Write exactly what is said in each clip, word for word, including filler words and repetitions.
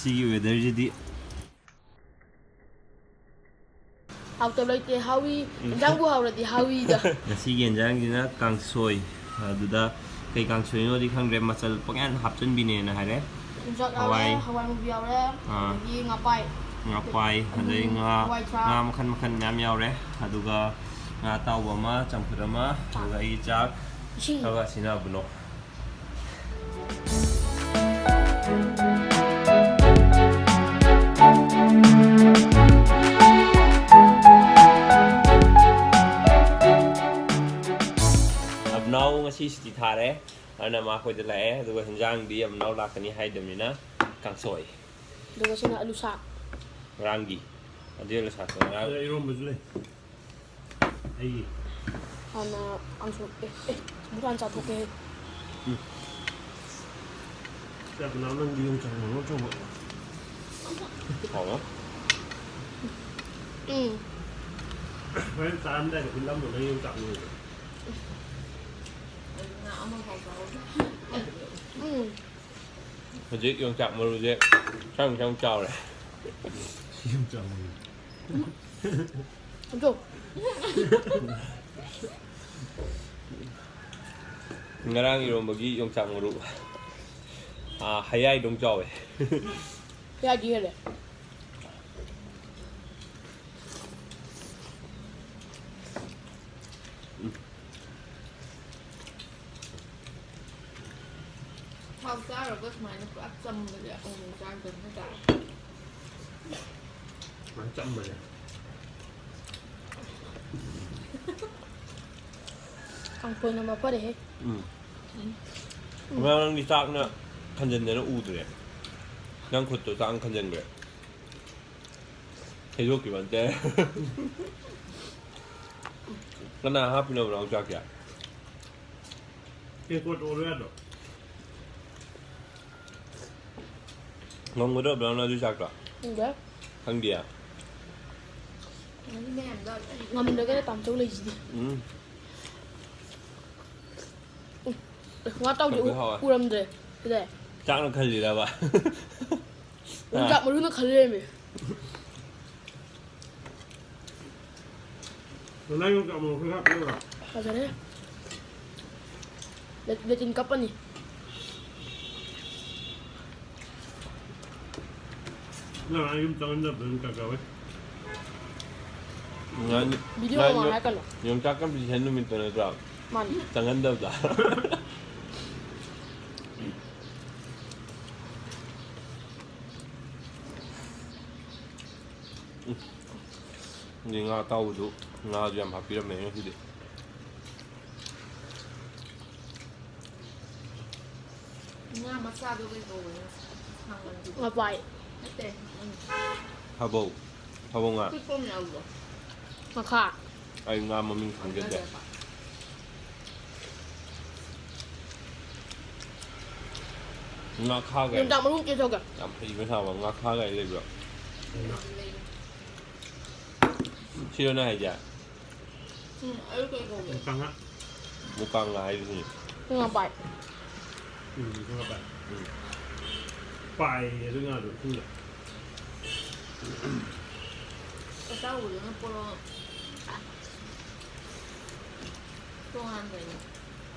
ꯁꯤꯒꯤ weatherꯁꯤꯗꯤ꯫ ꯍꯥꯎꯇꯕ ꯂꯩꯇꯦ, ꯍꯥꯎꯏ꯫ ꯎꯝ꯫ ꯏꯟꯖꯥꯡꯕꯨ ꯍꯥꯎꯔꯗꯤ ꯍꯥꯎꯏꯗ꯫ ꯉꯁꯤꯒꯤ ꯏꯟꯖꯥꯡꯁꯤꯅ ꯀꯥꯡꯁꯣꯏ꯫ ꯑꯗꯨꯗ ꯀꯩ ꯀꯥꯡꯁꯣꯏꯅꯣꯗꯤ ꯈꯪꯗ꯭ꯔꯦ, ꯃꯆꯜ ꯄꯪꯌꯥꯟ ꯍꯥꯞꯆꯟꯕꯤꯅꯦꯅ ꯍꯥꯏꯔꯦ꯫ ꯌꯣꯡꯆꯥꯛ ꯌꯥꯎꯔꯦ, ꯍꯋꯥꯏ꯫ ꯍꯋꯥꯏ ꯃꯨꯕꯤ ꯌꯥꯎꯔꯦ, ꯑꯥ꯫ ꯑꯗꯒꯤ ꯉꯥꯄꯥꯏ꯫ ꯉꯥꯄꯥꯏ, ꯑꯗꯩ ꯎꯝ, ꯉꯥ, ꯍꯋꯥꯏ ꯊ꯭ꯔꯥꯛ꯫ ꯉꯥ ꯃꯈꯟ ꯃꯈꯟ ꯃꯌꯥꯝ ꯌꯥꯎꯔꯦ꯫ ꯑꯗꯨꯒ ꯉꯥ ꯑꯇꯥꯎꯕ ꯑꯃ, ꯆꯝꯐꯨꯠ ꯑꯃ, ꯑꯗꯨꯒ ꯑꯩꯒꯤ ꯆꯥꯛ, ꯏꯁꯤꯡ꯫ ꯑꯗꯨꯒ ꯑꯁꯤꯅ ꯑꯕꯨꯅꯣ꯫ ꯑꯕꯅꯥꯎ ꯉꯁꯤ ꯁꯨꯇꯤ ꯊꯥꯔꯦ, ꯑꯗꯨꯅ ꯃꯥ ꯑꯩꯈꯣꯏꯗ ꯂꯥꯛꯑꯦ꯫ ꯑꯗꯨꯒ ꯍꯤꯟꯖꯥꯡꯗꯤ ꯑꯕꯅꯥꯎ ꯂꯥꯛꯀꯅꯤ ꯍꯥꯏꯗꯕꯅꯤꯅ ꯀꯥꯡꯁꯣꯏ꯫ ꯑꯗꯨꯒ ꯁꯤꯅ ꯑꯂꯨ ꯁꯥꯛ꯫ ꯉꯔꯥꯡꯒꯤ꯫ ꯑꯗꯨ ꯑꯂꯨ ꯁꯥꯛꯇꯣ ꯉꯔꯥꯡ꯫ ꯑꯗ ꯏꯔꯣꯝꯕꯁꯨ ꯂꯩ꯫ ꯑꯩꯒꯤ꯫ ꯍꯥꯟꯅ ꯀꯥꯡꯁꯣꯏ, ꯑꯦ, ꯑꯦ, ꯕꯨꯇꯥꯟ ꯆꯥꯊꯣꯛꯀꯦ꯫ ꯎꯝ꯫ ꯆꯥꯛ ꯃꯅꯥꯎ ꯅꯪꯒꯤ ꯌꯣꯡꯆꯥꯛ ꯃꯔꯨ ꯑꯆꯧꯕ꯫ ꯍꯥꯎꯕ? ꯎꯝ꯫ ꯍꯣꯔꯦꯟ ꯆꯥꯔꯝꯗꯥꯏꯗ ꯎꯠꯂꯝꯃꯣ ꯅꯪ ꯌꯣꯡꯆꯥꯛ ꯃꯔꯨꯗꯣ꯫ ꯎꯝ꯫ ꯍꯧꯖꯤꯛ ꯌꯣꯡꯆꯥꯛ ꯃꯔꯨꯁꯦ ꯁ꯭ꯋꯥꯏꯃꯨꯛ ꯁ꯭ꯋꯥꯏꯃꯨꯛ ꯆꯥꯎꯔꯦ꯫ ꯌꯣꯡꯆꯥꯛ ꯃꯔꯨ꯫ ꯑꯗꯣ꯫ ꯉꯔꯥꯡ ꯏꯔꯣꯝꯕꯒꯤ ꯌꯣꯡꯆꯥꯛ ꯃꯔꯨ꯫ ꯑꯥ, ꯍꯌꯥꯏꯗꯧ ꯆꯥꯎꯋꯦ꯫ ꯍꯌꯥꯏꯗꯤ ꯍꯦꯜꯂꯦ꯫ ꯊꯥꯎ ꯆꯥꯔꯒ ꯁꯨꯃꯥꯏꯅ ꯄꯨꯔꯥ ꯆꯝꯕꯁꯦ ꯑꯃꯨꯛ ꯆꯥꯗꯕ ꯍꯥꯏꯇꯥꯔꯦ꯫ ꯁꯨꯃꯥꯏꯅ ꯆꯝꯕꯁꯦ꯫ ꯀꯥꯡꯁꯣꯏꯅ ꯃꯐꯔꯦꯍꯦ꯫ ꯎꯝ꯫ ꯎꯝ꯫ ꯑꯉꯥꯡ ꯅꯪꯗꯤ ꯆꯥꯛꯅ ꯈꯟꯖꯟꯗꯅ ꯎꯗ꯭ꯔꯦ꯫ ꯅꯪ ꯈꯨꯠꯇꯣ ꯆꯥꯛꯅ ꯈꯟꯖꯟꯈ꯭ꯔꯦ꯫ ꯍꯩꯗꯣꯛꯈꯤꯕ ꯅꯠꯇꯦ꯫ ꯀꯅꯥ ꯍꯥꯞꯄꯤꯅꯣ ꯅꯅꯥꯎ ꯆꯥꯛꯁꯦ? ꯇꯦꯡꯀꯣꯠ ꯑꯣꯜꯂꯣ ꯌꯥꯗ꯭ꯔꯣ? ꯉꯝꯒꯗ꯭ꯔꯣ ꯕ꯭ꯔꯥꯎꯟ ꯑꯗꯨ ꯆꯥꯛꯇꯣ? ꯈꯪꯗꯦ꯫ ꯈꯪꯗꯤꯌꯦ? ꯉꯝꯗ꯭ꯔꯒꯅ ꯇꯥꯝꯆꯧ ꯂꯩꯁꯤꯗꯤ꯫ ꯎꯝ꯫ ꯎꯝ꯫ ꯉꯥ ꯇꯥꯎꯗꯦ, ꯆꯝꯐꯨꯠ ꯍꯥꯎꯋꯦ꯫ ꯎꯔꯝꯗ꯭ꯔꯦ꯫ ꯁꯤꯗ꯫ ꯆꯥꯛꯅ ꯈꯜꯂꯤꯔꯕ? ꯌꯣꯡꯆꯥꯛ ꯃꯔꯨꯅ ꯈꯜ ꯂꯩꯔꯝꯃꯦ꯫ ꯅꯪ ꯌꯣꯡꯆꯥꯛ ꯃꯔꯨ ꯈꯔ ꯍꯥꯞꯄꯤꯔꯣ? ꯐꯖꯔꯦ꯫ ꯂꯦ-, ꯂꯦꯇꯤꯟ ꯀꯞꯄꯅꯤ꯫ ꯅꯪ ꯑꯥ ꯌꯨꯝ ꯆꯪꯉꯝꯗꯕꯗꯣ ꯌꯣꯡꯆꯥꯛ ꯆꯥꯕꯩ꯫ ꯉꯥꯏ-, ꯚꯤꯗꯤꯑꯣ ꯉꯥꯏ-, ꯑꯃ ꯍꯥꯏꯔꯛꯀꯅꯨ꯫ ꯌꯣꯡꯆꯥꯛ ꯀꯝꯄꯤꯇꯤꯁꯟ ꯅꯨꯃꯤꯠꯇꯣ ꯅꯠꯇ꯭ꯔꯣ? ꯃꯥꯅꯤ꯫ ꯆꯪꯍꯟꯗꯕꯗ꯫ ꯎꯝ꯫ ꯉꯥ ꯑꯇꯥꯎꯕꯗꯨ, ꯉꯥꯁꯨ ꯌꯥꯝ ꯍꯥꯞꯄꯤꯔꯝꯃꯦ ꯉꯁꯤꯗꯤ꯫ ꯉꯥ ꯃꯆꯥꯗꯣ ꯀꯩ ꯀꯧꯒꯦ? ꯉꯥꯄꯥꯏ꯫ ꯅꯠꯇꯦ꯫ ꯎꯝ꯫ ꯐꯥꯕꯧ꯫ ꯐꯥꯕꯧ ꯉꯥ꯫ ꯑꯄꯤꯛꯄ ꯑꯃ ꯌꯥꯎꯕꯗꯣ꯫ ꯉꯥꯈꯥ꯫ ꯑꯩ ꯉꯥ ꯃꯃꯤꯡ ꯈꯪꯖꯗꯦ꯫ ꯉꯥꯈꯥꯒ ꯌꯣꯡꯆꯥꯛ ꯃꯔꯨ ꯀꯦꯊꯣꯛꯀꯦ꯫ ꯌꯥꯝ ꯍꯩꯕ ꯁꯥꯕ ꯉꯥꯈꯥꯒ ꯂꯩꯕ꯭ꯔꯣ? ꯁꯤꯔꯣ ꯅꯪ ꯍꯥꯏꯁꯦ? ꯎꯝ, ꯑꯗꯨ ꯀꯩ ꯀꯧꯒꯦ? ꯃꯨꯀꯥ ꯉꯥ꯫ ꯃꯨꯀꯥ ꯉꯥ ꯍꯥꯏꯕꯁꯤꯅꯤ꯫ ꯉꯥꯄꯥꯏ꯫ ꯎꯝ, ꯉꯥꯄꯥꯏ꯫ ꯎꯝ꯫ ꯄꯥꯏ ꯑꯗꯨ ꯉꯥꯗꯣ ꯏꯁꯤꯡꯗ꯫ ꯑꯇꯥꯎꯕꯗꯨꯅ ꯄꯣꯔꯣꯝ꯫ ꯇꯣꯉꯥꯟꯕꯅꯤ꯫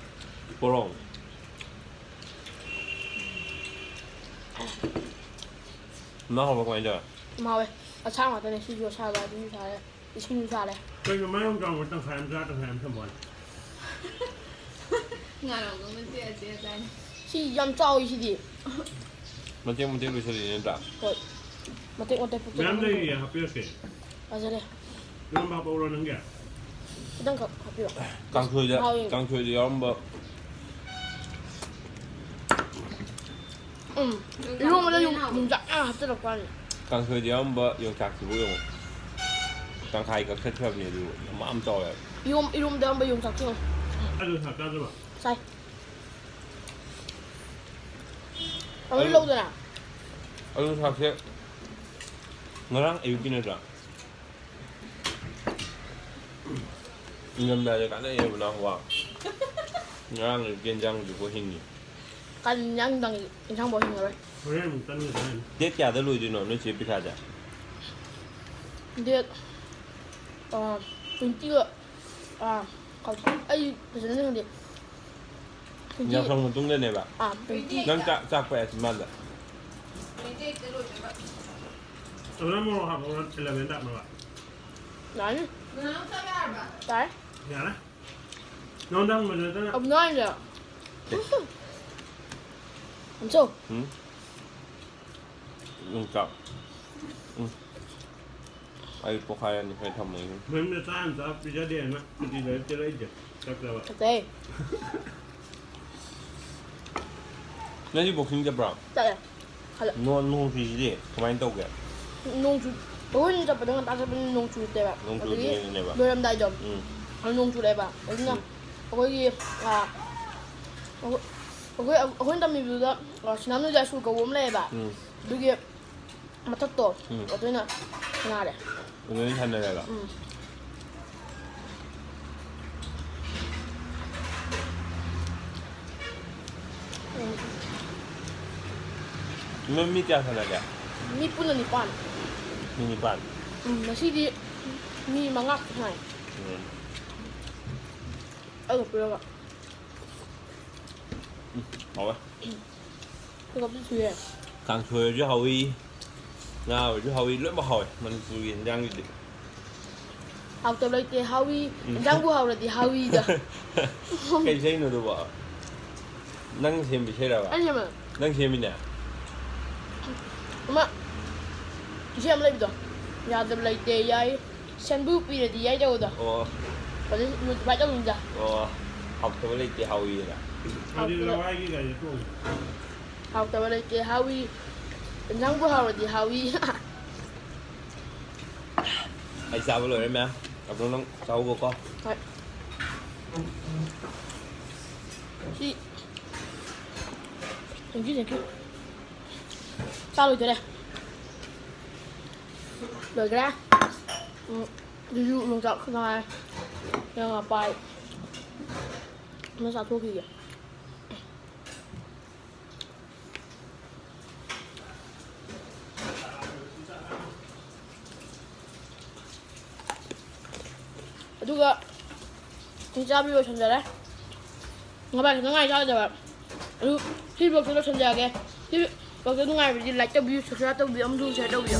ꯄꯣꯔꯣꯝ꯫ ꯅꯪ ꯍꯥꯎꯕ ꯀꯃꯥꯏꯅ ꯇꯧꯋꯦ? ꯑꯗꯨꯝ ꯍꯥꯎꯋꯦ꯫ ꯑꯁꯥꯕ ꯉꯥꯛꯇꯅꯦ꯫ ꯁꯤꯁꯨ ꯑꯁꯥꯕ, ꯑꯗꯨꯁꯨ ꯁꯥꯔꯦ꯫ ꯏꯁꯤꯡꯁꯨ ꯁꯥꯔꯦ꯫ ꯀꯩꯅꯣ ꯃꯥꯏ ꯌꯣꯡꯆꯥꯛ ꯃꯔꯨ ꯇꯪꯈꯥꯏ ꯑꯃ ꯆꯥ, ꯇꯪꯈꯥꯏ ꯑꯃ ꯊꯝꯕ ꯋꯥꯅꯤ? ꯉꯥꯔꯧꯗꯣ ꯃꯆꯦꯠ ꯃꯆꯦꯠ ꯆꯥꯏ꯫ ꯁꯤ ꯌꯥꯝ ꯆꯥꯎꯏ ꯁꯤꯗꯤ꯫ ꯃꯇꯦꯛ ꯃꯇꯦꯛ ꯂꯣꯏꯁꯤꯜꯂꯤꯅꯦ ꯅꯠꯇ꯭ꯔꯥ? ꯍꯣꯏ꯫ ꯃꯇꯦꯛ ꯃꯇꯦꯛ ꯃꯌꯥꯝ ꯄꯨꯊꯣꯛꯑꯒ ꯂꯩꯔꯤꯌꯦ, ꯍꯥꯞꯄꯤꯔꯛꯀꯦ꯫ ꯐꯖꯔꯦ꯫ ꯏꯔꯣꯝꯕ ꯍꯥꯞꯄꯛꯎꯔꯣ ꯅꯪꯒꯤ? ꯈꯤꯇꯪꯈꯛ ꯍꯥꯞꯄꯤꯔꯣ꯫ ꯀꯥꯡꯁꯣꯏꯗ, ꯃꯍꯥꯎ ꯌꯦꯡꯒꯦ꯫ ꯀꯥꯡꯁꯣꯏꯗ ꯌꯥꯎꯔꯝꯕ꯫ ꯎꯝ꯫ ꯏꯔꯣꯝꯕꯗ ꯌꯣꯡ-, ꯌꯣꯡꯆꯥꯛ ꯌꯥꯝ ꯍꯥꯞꯆꯤꯜꯂꯛꯄ ꯋꯥꯅꯤ꯫ ꯀꯥꯡꯁꯣꯏꯗ ꯌꯥꯎꯔꯝꯕ ꯌꯣꯡꯆꯥꯛꯁꯤꯕꯨ ꯌꯦꯡꯉꯣ꯫ ꯇꯪꯈꯥꯏ ꯀꯛꯊꯠꯈ꯭ꯔꯕꯅꯦ ꯑꯗꯨꯕꯨ꯫ ꯃꯥ ꯑꯃ ꯆꯥꯎꯋꯦ ꯍꯥꯏꯕ꯫ ꯏꯔꯣꯝ-, ꯏꯔꯣꯝꯕꯗ ꯌꯥꯎꯔꯝꯕ ꯌꯣꯡꯆꯥꯛꯁꯦ ꯌꯦꯡꯉꯣ꯫ ꯑꯗꯨ ꯆꯥꯛ ꯆꯥꯗ꯭ꯔꯕ? ꯆꯥꯏ꯫ ꯑꯃꯨꯛ ꯑꯗꯨ, ꯂꯧꯗꯅ꯫ ꯑꯗꯨ ꯆꯥꯛꯁꯦ ꯉꯔꯥꯡ ꯑꯌꯨꯛꯀꯤ ꯅꯠꯇ꯭ꯔꯥ? ꯏꯪꯊꯝꯊꯥꯗ ꯀꯥꯟꯅꯩꯌꯦꯕ ꯅꯥꯍꯨꯋꯥ꯫ ꯉꯔꯥꯡ ꯑꯌꯨꯛꯀꯤ ꯏꯟꯖꯥꯡꯗꯨꯕꯨ ꯍꯤꯡꯉꯤ꯫ ꯀꯥꯂꯦꯟ ꯏꯟꯖꯥꯡ ꯅꯨꯡꯗꯥꯡꯒꯤ ꯏꯟꯖꯥꯡꯐꯥꯎ ꯍꯤꯡꯉꯔꯣꯏ꯫ ꯍꯣꯔꯦꯟ ꯑꯃꯨꯛ ꯆꯠꯃꯤꯟꯅꯁꯦ ꯍꯥꯏꯅꯤ꯫ ꯗꯦꯠ ꯀꯌꯥꯗ ꯂꯣꯏꯗꯣꯏꯅꯣ ꯅꯣꯏ ꯆꯦ ꯄꯤꯈꯥꯁꯦ? ꯗꯦꯠ, ꯑꯥ, ꯇ꯭ꯋꯦꯟꯇꯤꯒ, ꯑꯥ, ꯀꯥꯎꯊꯣꯛ-, ꯑꯩ ꯐꯖꯅ ꯈꯪꯗꯦ꯫ ꯇ꯭ꯋꯦꯟꯇꯤ꯫ ꯌꯥꯎꯁꯪ ꯃꯇꯨꯡꯗꯅꯦꯕ? ꯑꯥ, ꯇ꯭ꯋꯦꯟꯇꯤ꯫ ꯅꯪ ꯆꯥꯛ, ꯆꯥꯛ ꯄꯣꯛꯑꯦ ꯃꯥꯗ? ꯇ꯭ꯋꯦꯟꯇꯤ ꯑꯩꯠꯇ ꯂꯣꯏꯗꯣꯏꯕ꯫ ꯑꯗꯨꯅ ꯃꯣꯔꯣꯛ ꯍꯥꯞꯄꯒ ꯏꯂꯦꯚꯦꯟ ꯇꯥꯛꯅꯕ꯫ ꯌꯥꯅꯤ꯫ ꯅꯅꯥꯎ ꯆꯥꯕ ꯌꯥꯔꯕ? ꯌꯥꯔꯦ꯫ ꯌꯥꯔꯦ꯫ ꯅꯉꯣꯟꯗ ꯍꯪꯕ ꯅꯠꯇꯅ꯫ ꯑꯕꯨ ꯅꯥꯏꯅ꯫ ꯑꯝꯆꯧ꯫ ꯎꯝ? ꯌꯣꯡꯆꯥꯛ꯫ ꯎꯝ꯫ ꯑꯩ ꯄꯣꯈꯥꯏꯔꯅꯤ, ꯑꯩ ꯊꯝꯃꯒꯦ꯫ ꯃꯌꯨꯝꯗ ꯆꯥ ꯑꯃ ꯆꯥ ꯄꯤꯖꯗꯦꯅ ꯁꯨꯇꯤ ꯂꯩꯔ ꯆꯦꯜꯂꯛꯏꯁꯦ꯫ ꯆꯠꯇꯕ꯫ ꯐꯖꯩ꯫ ꯅꯪꯗꯤ ꯕꯣꯛꯁꯤꯡ ꯆꯠꯄ꯭ꯔꯣ? ꯆꯠꯂꯦ꯫ ꯍꯜꯂꯛ- ꯅꯣ-, ꯅꯣꯡ ꯆꯨꯏꯁꯤꯗꯤ ꯀꯃꯥꯏꯅ ꯇꯧꯒꯦ? ꯅꯣꯡ ꯆꯨ-, ꯑꯩꯈꯣꯏꯅ ꯆꯠꯄꯗꯣ ꯉꯟꯇꯥ ꯆꯠꯄꯅꯤꯅ ꯅꯣꯡ ꯆꯨꯗꯦꯕ꯫ ꯅꯣꯡ ꯑꯗꯒꯤ ꯆꯨꯗ꯭ꯔꯤꯉꯩꯗꯅꯦꯕ꯫ ꯂꯣꯏꯔꯝꯗꯥꯏꯗꯣ ꯎꯝ꯫ ꯑꯗꯨ ꯅꯣꯡ ꯆꯨꯔꯛꯑꯦꯕ꯫ ꯑꯗꯨꯅ ꯎꯝ꯫ ꯑꯩꯈꯣꯏꯒꯤ, ꯑꯥ, ꯑꯩꯈꯣꯏ, ꯑꯩꯈꯣꯏ, ꯑꯩꯈꯣꯏꯅ ꯇꯝꯃꯤꯕꯗꯨꯗ, ꯑꯥ, ꯁꯤꯅꯥꯝ ꯅꯣꯏꯖꯥꯏ ꯁ꯭ꯀꯨꯜ ꯀꯧꯕ ꯑꯃ ꯂꯩꯌꯦꯕ꯫ ꯎꯝ꯫ ꯑꯗꯨꯒꯤ ꯃꯊꯛꯇꯣ, ꯎꯝ꯫ ꯑꯗꯨꯅ ꯁꯥꯟꯅꯔꯦ꯫ ꯑꯗꯨꯗꯩ ꯁꯥꯟꯅꯔꯦꯕ? ꯎꯝ꯫ ꯎꯝ꯫ ꯅꯣꯏ ꯃꯤ ꯀꯌꯥ ꯁꯥꯟꯅꯒꯦ? ꯃꯤ ꯄꯨꯟꯅ ꯅꯤꯄꯥꯟ꯫ ꯃꯤ ꯅꯤꯄꯥꯟ? ꯎꯝ, ꯉꯁꯤꯗꯤ ꯃꯤ ꯃꯉꯥ ꯈꯛꯇ ꯁꯥꯟꯅꯩ꯫ ꯎꯝ꯫ ꯑꯩꯒ ꯄꯨꯜꯂꯒ꯫ ꯎꯝ, ꯍꯥꯎꯋꯦ꯫ ꯄꯤꯛꯑꯞꯁꯨ ꯊꯨꯏꯌꯦ꯫ ꯀꯥꯡꯁꯣꯏ ꯑꯣꯏꯔꯁꯨ ꯍꯥꯎꯋꯤ, ꯉꯥ ꯑꯣꯏꯔꯁꯨ ꯍꯥꯎꯋꯤ, ꯂꯣꯏꯅꯃꯛ ꯍꯥꯎꯋꯦ ꯃꯅꯤꯄꯨꯔꯒꯤ ꯏꯟꯖꯥꯡꯒꯤꯗꯤ꯫ ꯍꯥꯎꯇꯕ ꯂꯩꯇꯦ, ꯍꯥꯎꯋꯤ꯫ ꯎꯝ꯫ ꯏꯟꯖꯥꯡꯕꯨ ꯍꯥꯎꯔꯗꯤ ꯍꯥꯎꯋꯤꯗꯣ꯫ ꯀꯩ ꯏꯁꯩꯅꯣ ꯑꯗꯨꯕꯣ? ꯅꯪ ꯁꯦꯝꯕ ꯏꯁꯩꯔꯕ? ꯑꯩꯅ ꯁꯦꯝꯕ꯫ ꯅꯪ ꯁꯦꯝꯃꯤꯅꯦ? ꯑꯃ ꯏꯁꯩ ꯑꯃ ꯂꯩꯕꯗꯣ, ꯌꯥꯗꯕ ꯂꯩꯇꯦ ꯌꯥꯏ, ꯁꯦꯝꯕꯨ ꯄꯤꯔꯗꯤ ꯌꯥꯏ ꯇꯧꯕꯗꯣ꯫ ꯑꯣ꯫ ꯑꯗꯨ ꯃꯣꯗꯤꯐꯥꯏ ꯇꯧꯅꯤꯡꯗ꯫ ꯑꯣ, ꯍꯥꯎꯇꯕ ꯂꯩꯇꯦ ꯍꯥꯎꯋꯤꯅ꯫ ꯑꯗꯨꯗꯤ ꯍꯥꯎꯇꯕ ꯂꯋꯥꯏꯒꯤ ꯒꯥꯔꯤꯗ ꯇꯣꯡꯉꯨ꯫ ꯍꯥꯎꯇꯕ ꯂꯩꯇꯦ ꯍꯥꯎꯋꯤ, ꯏꯟꯖꯥꯡꯕꯨ ꯍꯥꯎꯔꯗꯤ ꯍꯥꯎꯋꯤ꯫ ꯑꯩ ꯆꯥꯕ ꯂꯣꯏꯔꯦ ꯃꯌꯥꯝ꯫ ꯑꯗꯣ ꯅꯪ ꯆꯥꯍꯧꯕꯀꯣ꯫ ꯍꯣꯏ꯫ ꯁꯤ, thank you, thank you꯫ ꯆꯥ ꯂꯣꯏꯗꯣꯔꯦ꯫ ꯂꯣꯏꯈ꯭ꯔꯦ꯫ ꯎꯝ, ꯑꯗꯨꯁꯨ ꯌꯣꯡꯆꯥꯛ ꯈꯛꯇ ꯉꯥꯏꯔꯦ꯫ ꯌꯦꯡꯉꯣ, ꯄꯥꯏ꯫ ꯑꯃ ꯆꯥꯊꯣꯛꯈꯤꯒꯦ꯫ ꯑꯗꯨꯒ ꯆꯥꯕꯤ ꯂꯣꯏꯁꯤꯟꯖꯔꯦ꯫ ꯉꯄꯥꯏ ꯈꯛꯇ ꯉꯥꯏ ꯆꯥꯒꯗꯕ꯫ ꯑꯗꯨ ꯁꯤ vlogꯁꯦ ꯂꯣꯏꯁꯤꯟꯖꯔꯒꯦ꯫ ꯁꯤ vlogꯁꯦ ꯅꯨꯡꯉꯥꯏꯕꯗꯤ like ꯇꯧꯕꯤꯌꯨ, subscribe ꯇꯧꯕꯤꯌꯨ, ꯑꯃꯁꯨꯡ share ꯇꯧꯕꯤꯌꯨ꯫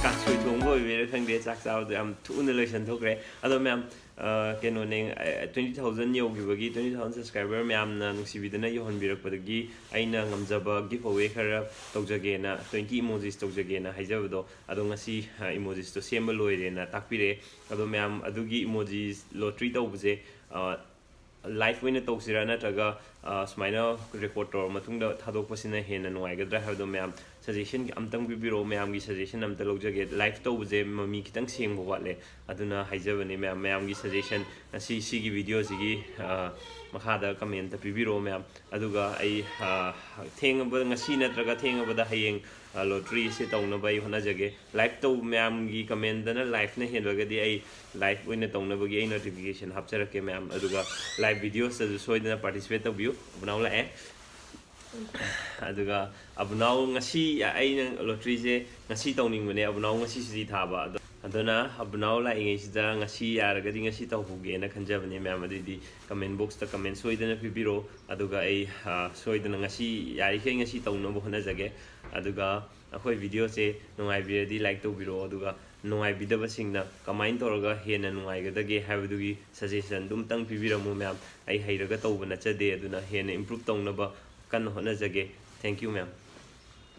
ꯀꯥꯡꯁꯣꯏ ꯊꯣꯡꯕ ꯑꯣꯏꯕꯩꯔꯥ ꯈꯪꯗꯦ, ꯆꯥꯛ ꯆꯥꯕꯗꯣ ꯌꯥꯝ ꯊꯨꯅ ꯂꯣꯏꯁꯤꯟꯊꯣꯛꯈ꯭ꯔꯦ꯫ ꯑꯗꯣ ꯃꯌꯥꯝ, ꯑ, ꯀꯩꯅꯣꯅꯦ, ꯑ, twenty thousand ꯌꯧꯈꯤꯕꯒꯤ, twenty thousand subscriber ꯃꯌꯥꯝꯅ ꯅꯨꯡꯁꯤꯕꯤꯗꯅ ꯌꯧꯍꯟꯕꯤꯔꯛꯄꯗꯒꯤ ꯑꯩꯅ ꯉꯝꯖꯕ giveaway ꯈꯔ ꯇꯧꯖꯒꯦꯅ, twenty emojis ꯇꯧꯖꯒꯦꯅ ꯍꯥꯏꯖꯕꯗꯣ, ꯑꯗꯣ ꯉꯁꯤ, ꯑ, emojisꯇꯣ ꯁꯦꯝꯕ ꯂꯣꯏꯔꯦꯅ ꯇꯥꯛꯄꯤꯔꯛꯑꯦ꯫ ꯑꯗꯣ ꯃꯌꯥꯝ, ꯑꯗꯨꯒꯤ emojis lottery ꯇꯧꯕꯁꯦ, ꯑ, live ꯑꯣꯏꯅ ꯇꯧꯁꯤꯔꯥ, ꯅꯠꯇ꯭ꯔꯒ, ꯑ, ꯁꯨꯃꯥꯏꯅ record ꯇꯧꯔ ꯃꯇꯨꯡꯗ ꯊꯥꯗꯣꯛꯄꯁꯤꯅ ꯍꯦꯟꯅ ꯅꯨꯡꯉꯥꯏꯒꯗ꯭ꯔꯥ ꯍꯥꯏꯕꯗꯣ ꯃꯌꯥꯝ suggestion ꯑꯝꯇꯪ ꯄꯤꯕꯤꯔꯛꯑꯣ꯫ ꯃꯌꯥꯝꯒꯤ suggestion ꯑꯝꯇ ꯂꯧꯖꯒꯦ꯫ Live ꯇꯧꯕꯁꯦ ꯃꯃꯤ ꯈꯤꯇꯪ ꯁꯦꯡꯕ ꯋꯥꯠꯂꯦ, ꯑꯗꯨꯅ ꯍꯥꯏꯖꯕꯅꯤ ꯃꯌꯥꯝ, ꯃꯌꯥꯝꯒꯤ suggestion ꯉꯁꯤ ꯁꯤꯒꯤ videoꯁꯤꯒꯤ, ꯑ, ꯃꯈꯥꯗ commentꯇ ꯄꯤꯕꯤꯔꯛꯑꯣ ꯃꯌꯥꯝ꯫ ꯑꯗꯨꯒ ꯑꯩ, ꯑ, ꯊꯦꯡꯉꯕ, ꯉꯁꯤ ꯅꯠꯇ꯭ꯔꯒ ꯊꯦꯡꯉꯕꯗ ꯍꯌꯦꯡ, ꯑ, lotteryꯁꯦ ꯇꯧꯅꯕ ꯑꯩ ꯍꯣꯠꯅꯖꯒꯦ꯫ Live ꯇꯧꯕ ꯃꯌꯥꯝꯒꯤ commentꯗꯅ liveꯅ ꯍꯦꯟꯂꯒꯗꯤ ꯑꯩ live ꯑꯣꯏꯅ ꯇꯧꯅꯕꯒꯤ ꯑꯩ notification ꯍꯥꯞꯆꯔꯛꯀꯦ ꯃꯌꯥꯝ꯫ ꯑꯗꯨꯒ live videosꯇꯁꯨ ꯁꯣꯏꯗꯅ participate ꯇꯧꯕꯤꯌꯨ꯫ ꯑꯕꯨꯅꯥꯎ ꯂꯥꯛꯑꯦ꯫ ꯑꯗꯨꯒ ꯑꯕꯨꯅꯥꯎ ꯉꯁꯤ ꯑꯩꯅ lotteryꯁꯦ ꯉꯁꯤ ꯇꯧꯅꯤꯡꯕꯅꯦ꯫ ꯑꯕꯨꯅꯥꯎ ꯉꯁꯤ ꯁꯨꯇꯤ ꯊꯥꯕ꯫ ꯑꯗꯣ, ꯑꯗꯨꯅ ꯑꯕꯨꯅꯥꯎ ꯂꯥꯛꯏꯉꯩꯁꯤꯗ ꯉꯁꯤ ꯌꯥꯔꯒꯗꯤ ꯉꯁꯤ ꯇꯧꯍꯧꯒꯦꯅ ꯈꯟꯖꯕꯅꯦ ꯃꯌꯥꯝ꯫ ꯑꯗꯨꯏꯗꯤ comment boxꯇ comment ꯁꯣꯏꯗꯅ ꯄꯤꯕꯤꯔꯛꯑꯣ꯫ ꯑꯗꯨꯒ ꯑꯩ, ꯑ, ꯁꯣꯏꯗꯅ ꯉꯁꯤ, ꯌꯥꯔꯤꯈꯩ ꯉꯁꯤ ꯇꯧꯅꯕ ꯍꯣꯠꯅꯖꯒꯦ꯫ ꯑꯗꯨꯒ ꯑꯩꯈꯣꯏ videoꯁꯦ ꯅꯨꯡꯉꯥꯏꯕꯤꯔꯗꯤ like ꯇꯧꯕꯤꯔꯛꯑꯣ꯫ ꯑꯗꯨꯒ ꯅꯨꯡꯉꯥꯏꯕꯤꯗꯕꯁꯤꯡꯅ ꯀꯃꯥꯏꯅ ꯇꯧꯔꯒ ꯍꯦꯟꯅ ꯅꯨꯡꯉꯥꯏꯒꯗꯒꯦ ꯍꯥꯏꯕꯗꯨꯒꯤ suggestion ꯑꯗꯨꯝꯇꯪ ꯄꯤꯕꯤꯔꯝꯃꯨ ꯃꯌꯥꯝ꯫ ꯑꯩ ꯍꯩꯔꯒ ꯇꯧꯕ ꯅꯠꯆꯗꯦ, ꯑꯗꯨꯅ ꯍꯦꯟꯅ improve ꯇꯧꯅꯕ ꯀꯟꯅ ꯍꯣꯠꯅꯖꯒꯦ꯫ Thank you ꯃꯌꯥꯝ꯫